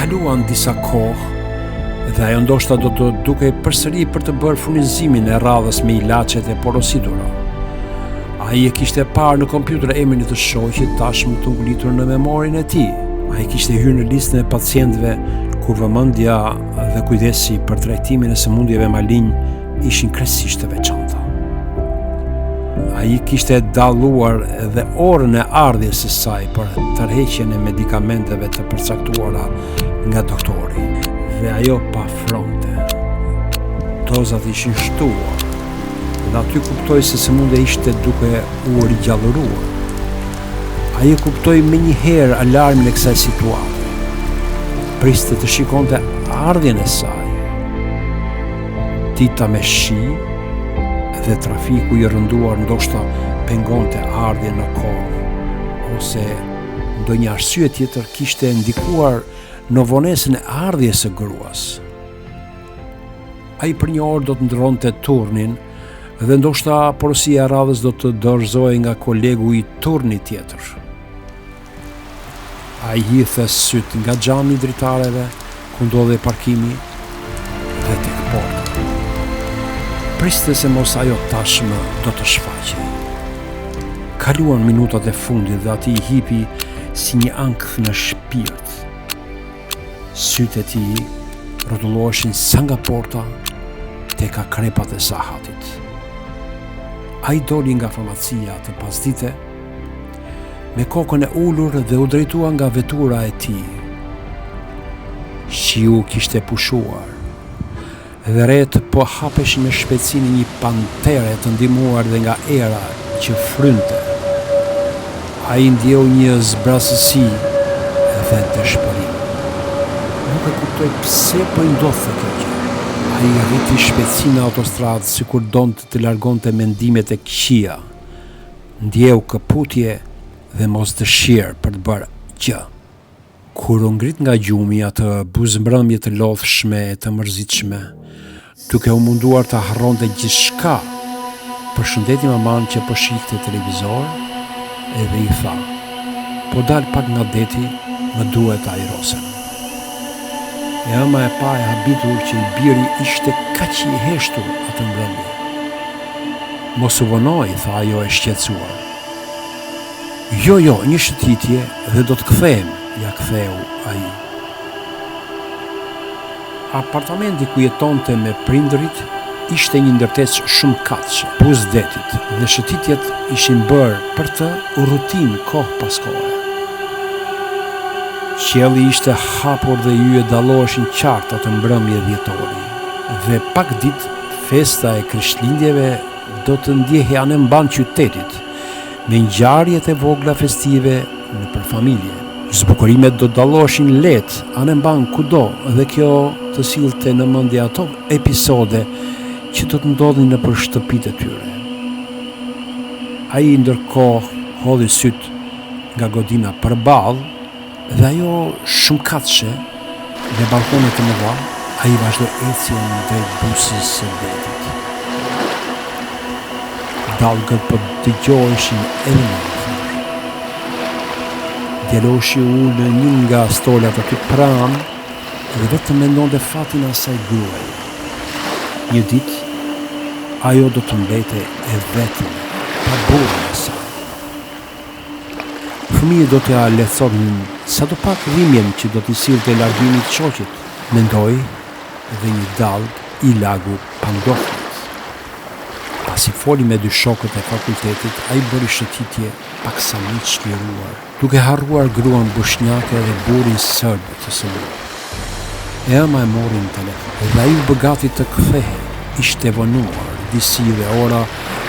Kaluan disa kohë dhe ajo ndoshta do të dukej përsëri për të bërë furnizimin e radhës me ilaçet e porositura. Ai e kishte parë në kompjuter emrin e të shoqit tashmë të ngulitur në memorien e tij. Ai kishte hyrë në listën e pacientëve ku vëmendja dhe kujdesi për trajtimin e sëmundjeve malinj ishin krejtësisht të veçanta. Ai kishte dalluar edhe orën e ardhjes së saj për tërheqjen e medikamenteve të përcaktuara nga doktori dhe ajo po afronte. Dozat ishin shtuar dhe aty kuptoi se sëmundja ishte duke u rigjallëruar. Ai e kuptoi menjëherë alarmin e kësaj situate. Priste të shikonte ardhjen e saj. Dita me shi dhe trafiku i rënduar ndoshta pengonte ardhjen në kohë ose ndonjë arsye tjetër kishte ndikuar në vonesën e ardhjes së gruas. Ai për një orë do të ndërronte turnin dhe ndoshta porosia e radhës do të dorëzohej nga kolegu i turnit tjetër. Ai hidhte sytë nga xhami i dritareve ku ndodhej parkimi dhe tek porta. Priste se mos ajo tashmë do të shfaqej. Kaluan minutat e fundit dhe atij i hipi si një ankth në shpirt. Sytë e tij rrotulloheshin sa nga porta tek akrepat e sahatit. Ai doli nga farmacia atë pasdite me kokën e ulur dhe u drejtua nga vetura e tij. Shiu kishte pushuar dhe retë po hapeshin me shpejtësinë e një pantere të ndihmuar dhe nga era që frynte. Ai ndjeu një zbrazësi dhe dëshpërim. Nuk e kuptoi pse po i ndodhte kjo gjë. Ai rriti shpejtësinë në autostradë sikur donte të largonte mendimet e këqija. Ndjeu këputje dhe mosdëshirë për të bërë gjë. Kur u ngrit nga gjumi atë buzëmbrëmje të lodhshme e të mërzitshme, duke u munduar të harronte gjithçka, përshëndeti mamanë që po shihte televizor edhe i tha, Po dal pak nga deti, më duhet të ajrosem. E ëma e pa e habitur që i biri ishte kaq i heshtur atë mbrëmje. Mos u vono, i tha ajo e shqetësuar. Jo, jo, një shëtitje dhe do të kthehem, ia ktheu ai. Apartamenti ku jetonte me prindërit ishte një ndërtesë shumëkatëshe, buzë detit, dhe shëtitjet ishin bërë për të rutinë kohë pas kohe. Qielli ishte hapur dhe yjet dalloheshin qartë atë mbrëmje dhjetori, dhe pak ditë festa e Krishtlindjeve do të ndjehej anembanë qytetit, me ngjarjet e vogla festive nëpër familje. Zbukurimet do të dalloheshin lehtë anembanë kudo dhe kjo të sillte në mendje ato episode që do të ndodhnin nëpër shtëpitë e tyre. Ai ndërkohë hodhi sytë nga godina përballë Dhe ajo shumëkatëshe me ballkone të mëdha, ai vazhdoi ecjen drejt buzës së detit. Dallgët po dëgjoheshin edhe më afër. Djaloshi u ul në një nga stolat aty pranë dhe vetëm mendonte fatin e asaj gruaje. Një ditë, ajo do të mbetej e vetme, pa burrin e saj. Fëmijët do t'ia lehtësonin sadopak dhimbjen që do t'i sillte largimi i të shoqit, mendoi dhe një dallgë i lagu pantoflat. Pasi foli me dy shokët e fakultetit, ai bëri shëtitje paksa më i çliruar, duke harruar gruan boshnjake dhe burrin serb të sëmurë. E ëma e mori në telefon dhe ai u bë gati të kthehej. Ishte vonuar disi dhe ora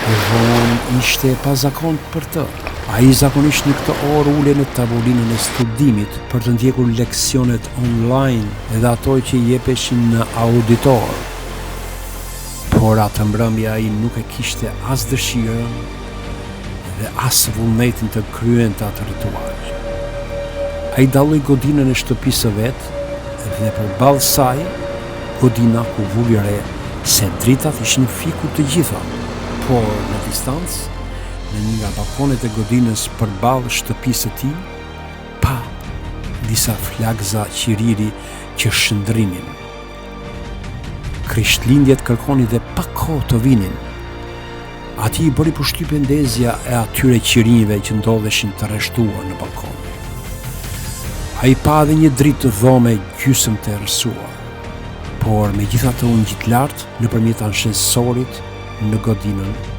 e vonë ishte e pazakontë për të. Ai zakonisht në këtë orë ulej në tavolinën e studimit për të ndjekur leksionet online dhe ato që jepeshin në auditor. Por atë mbrëmje ai nuk e kishte as dëshirën dhe as vullnetin të kryente atë ritual. Ai dalloi godinën e shtëpisë së vet dhe përballë saj godina ku vuri re se dritat ishin fikur të gjitha, por në distancë, në një nga ballkonet e godinës përballë shtëpisë së tij, pa disa flakëza qiriri që shndrinin. Krishtlindjet kërkonin dhe pak kohë të vinin. Atij i bëri përshtypje ndezja e atyre qirinjve që ndodheshin të rreshtuar në ballkon. Ai pa edhe një dritë dhome gjysmë të errësuar, por megjithatë u ngjit lart nëpërmjet ashensorit në godinën.